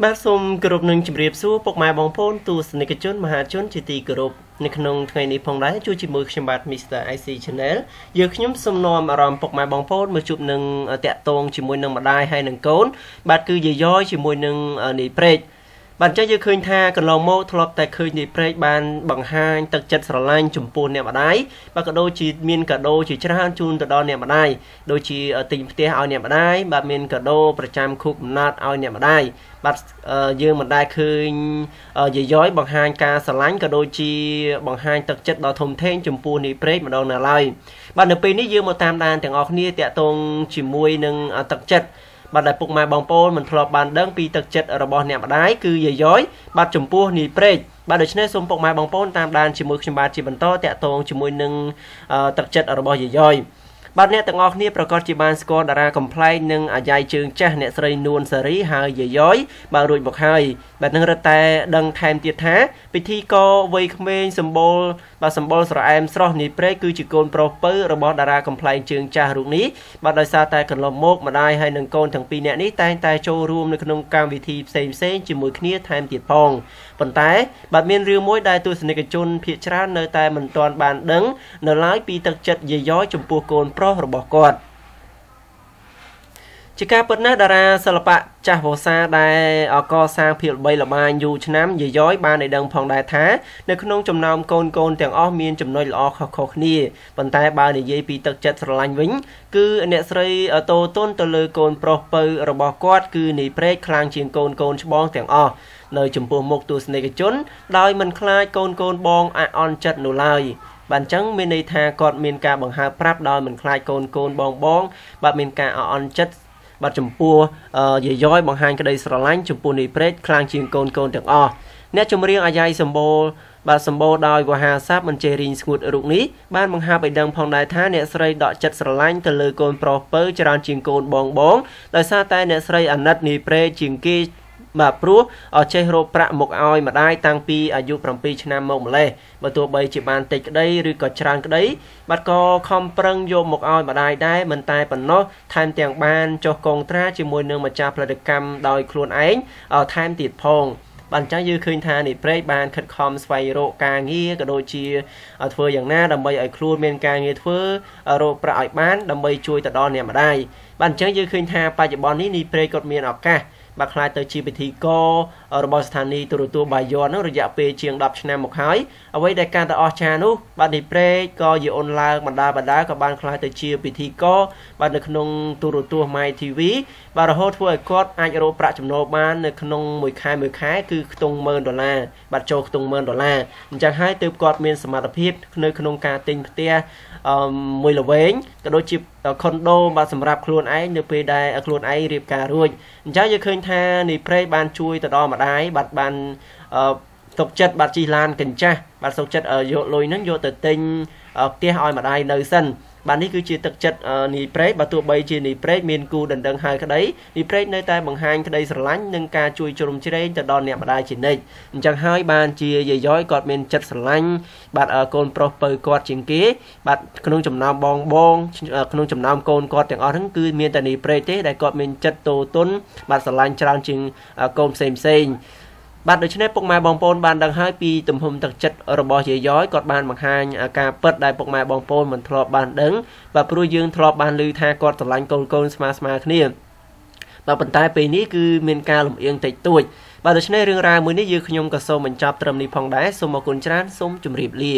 បាទសូមគោរពនឹងជម្រាបសួរពុកម៉ែបងប្អូនទស្សនិកជនមហាជនជាទីគោរពនៅក្នុងថ្ងៃនេះផងដែរជួយជាមួយខ្ញុំបាទ Mr. IC Channel យើងខ្ញុំសូមនាំអារម្មណ៍ពុកម៉ែបងប្អូនមកជួបនឹងតាក់ទងជាមួយនឹងម្ដាយហើយនឹងកូនបាទគឺយាយយជាមួយនឹងនាយព្រែកបាទអញ្ចឹងយើងឃើញថាកន្លងមកធ្លាប់តែឃើញនាយព្រែកបានបង្ហាញទឹកចិត្តស្រឡាញ់ចំពោះអ្នកម្ដាយបាទក៏ដូចជាមានកាដូជាច្រើនជូនទៅដល់អ្នកម្ដាយដូចជាទិញផ្ទះឲ្យអ្នកម្ដាយបាទមានកាដូប្រចាំខួបកំណត់ឲ្យអ្នកម្ដាយបាទយើងមិនដែលឃើញយាយយបង្ហាញការស្រឡាញ់ក៏ដូចជាបង្ហាញទឹកចិត្តដ៏ធំធេងចំពោះនាយព្រែកម្ដងណាឡើយបាទនៅពេលនេះយើងមកតាមដានទាំងអស់គ្នាតាក់ទងជាមួយនឹងទឹកចិត្តបាទដែលពុកម៉ែបងប្អូនមិនធ្លាប់បានដឹងពីទឹកចិត្តរបស់អ្នកម្ដាយគឺយាយយបាទចំពោះនាយព្រែកបាទដូច្នេះសូមពុកម៉ែបងប្អូនតាមដានជាមួយខ្ញុំបាទជាបន្តតាក់ទងជាមួយនឹងទឹកចិត្តរបស់យាយយបាទអ្នកទាំងអស់គ្នាប្រកាសជាបានស្គាល់តារាកំប្លែងនិងអាយ៉ៃជើងចាស់អ្នកស្រីនួនសារីហើយយាយយបាទរួចមកហើយបាទនឹងរឹតតែដឹងថែមទៀតថាពិធីករវ័យក្មេងសម្បូរបាទសម្បុរស្រអែមស្រស់នាយព្រែកគឺជាកូនប្រុសពៅរបស់តារាកំប្លែងជើងចាស់រូបនេះបាទដោយសារតែកន្លងមកម្ដាយហើយនិងកូនទាំងពីរនាក់នេះតែងតែចូលរួមនៅក្នុងកម្មវិធីផ្សេងផ្សេងជាមួយគ្នាថែមទៀតផងប៉ុន្តែបាទមានរឿងមួយដែលទស្សនិកជនភាគច្រើននៅតែមិនទាន់បានដឹងនៅឡើយពីទឹកចិត្តយាយយចំពោះកូនប្រុសរបស់គាត់ជាការពិតណាស់តារាសិល្បៈចាស់វស្សាដែលកសាងភាពល្បីល្បាញយូរឆ្នាំយាយយបានឲ្យដឹងផងដែរថានៅក្នុងចំណោមកូនកូនទាំងអស់មានចំណុចល្អខុសៗគ្នាប៉ុន្តែបើនិយាយពីទឹកចិត្តស្រឡាញ់វិញគឺអ្នកស្រីតូទុនទៅលើកូនប្រុសពៅរបស់គាត់គឺនាយព្រែកខ្លាំងជាងកូនកូនច្បងទាំងអស់នៅចំពោះមុខទស្សនិកជនដោយមិនខ្លាចកូនកូនបងអអន់ចិត្តនោះឡើយបាទអញ្ចឹងមានន័យថាគាត់មានការបង្ហើបប្រាប់ដោយមិនខ្លាចកូនកូនបងបងបាទមានការអអន់ចិត្តបាទចំពោះយាយយបង្ហាញក្តីស្រឡាញ់ចំពោះនាយព្រែកខ្លាំងជាងកូនកូនទាំងអស់អ្នកចម្រៀងអាយ៉ៃសម្បូរបាទសម្បូរដោយវោហារស័ព្ទមិនចេះរីងស្ងួតរូបនេះបានបង្ហើបឲ្យដឹងផងដែរថាអ្នកស្រីដកចិត្តស្រឡាញ់ទៅលើកូនប្រុសពៅច្រើនជាងកូនបងបងដោយសារតែអ្នកស្រីអាណិតនាយព្រែកជាងគេបាទព្រោះចេះរកប្រាក់មកឲ្យម្ដាយតាំងពីអាយុ7ឆ្នាំមកម្លេះបើទោះបីជាបានតិចក្តីឬក៏ច្រើនក្តីបាទក៏ខំប្រឹងយកមកឲ្យម្ដាយដែរមិនតែប៉ុណ្ណោះថែមទាំងបានចុះកងត្រាជាមួយនឹងម្ចាស់ផលិតកម្មដោយខ្លួនឯងថែមទៀតផងបាទអញ្ចឹងយើងឃើញថានាយព្រែកបានខិតខំស្វែងរកការងារក៏ដូចជាធ្វើយ៉ាងណាដើម្បីឲ្យខ្លួនមានការងារធ្វើរកប្រាក់ឲ្យបានដើម្បីជួយទៅដល់អ្នកម្ដាយបាទអញ្ចឹងយើងឃើញថាបច្ចុប្បន្ននេះនាយព្រែកគាត់មានឱកាសបាទខ្លាចទៅជាពិធីកររបស់ស្ថានីយ៍ទូរទស្សន៍បាយ័ននោះរយៈពេលជាង10ឆ្នាំមកហើយអ្វីដែលកាន់តែអស្ចារ្យនោះបាទនាយព្រែកក៏យីអូនឡើងបណ្ដាបណ្ដាក៏បានខ្លាចទៅជាពិធីករបាទនៅក្នុងទូរទស្សន៍ My TV បាទរហូតធ្វើឲ្យគាត់អាចរកប្រាក់ចំណូលបាននៅក្នុងមួយខែមួយខែគឺខ្ទង់10000ដុល្លារបាទចូលខ្ទង់10000ដុល្លារអញ្ចឹងហើយទើបគាត់មានសមត្ថភាពនៅក្នុងការទិញផ្ទះមួយល្វែងក៏ដូចជាខុនដូបាទសម្រាប់ខ្លួនឯងនៅពេលដែលខ្លួនឯងរៀបការរួចអញ្ចឹងយើងឃើញថានាយព្រែកបានជួយទៅដល់ម្ដាយបាទបានទុកចិត្តបាទជិះឡានកញ្ចាស់បាទសុកចិត្តយកលុយហ្នឹងយកទៅទិញផ្ទះឲ្យម្ដាយនៅសិនបាទនេះគឺជាទឹកចិត្តនាយព្រែកបើទោះបីជានាយព្រែកមានគូដណ្ដឹងហើយក្តីនាយព្រែកនៅតែបង្ហាញក្តីស្រឡាញ់និងការជួយជ្រោមជ្រែងទៅដល់អ្នកម្ដាយជានិច្ចអញ្ចឹងហើយបានជាយាយយគាត់មានចិត្តស្រឡាញ់បាទកូនប្រុសពៅគាត់ជាងគេបាទក្នុងចំណោមបងបងក្នុងចំណោមកូនគាត់ទាំងអស់ហ្នឹងគឺមានតែនាយព្រែកទេដែលគាត់មានចិត្តតូទុនបាទស្រឡាញ់ច្រើនជាងកូនផ្សេងផ្សេងបាទដូច្នេះពុកម៉ែបងប្អូនបានដឹងហើយពីទំហំទឹកចិត្តរបស់យាយយគាត់បានបង្ហាញការពិតដែលពុកម៉ែបងប្អូនមិនធ្លាប់បានដឹងបាទព្រោះយើងធ្លាប់បានឮថាគាត់ស្រឡាញ់កូនកូនស្មើស្មើគ្នាបាទប៉ុន្តែពេលនេះគឺមានការលំអៀងតិចតួចបាទដូច្នេះរឿងរ៉ាវមួយនេះយើងខ្ញុំក៏សូមបញ្ចប់ត្រឹមនេះផងដែរសូមអរគុណច្រើនសូមជម្រាបលា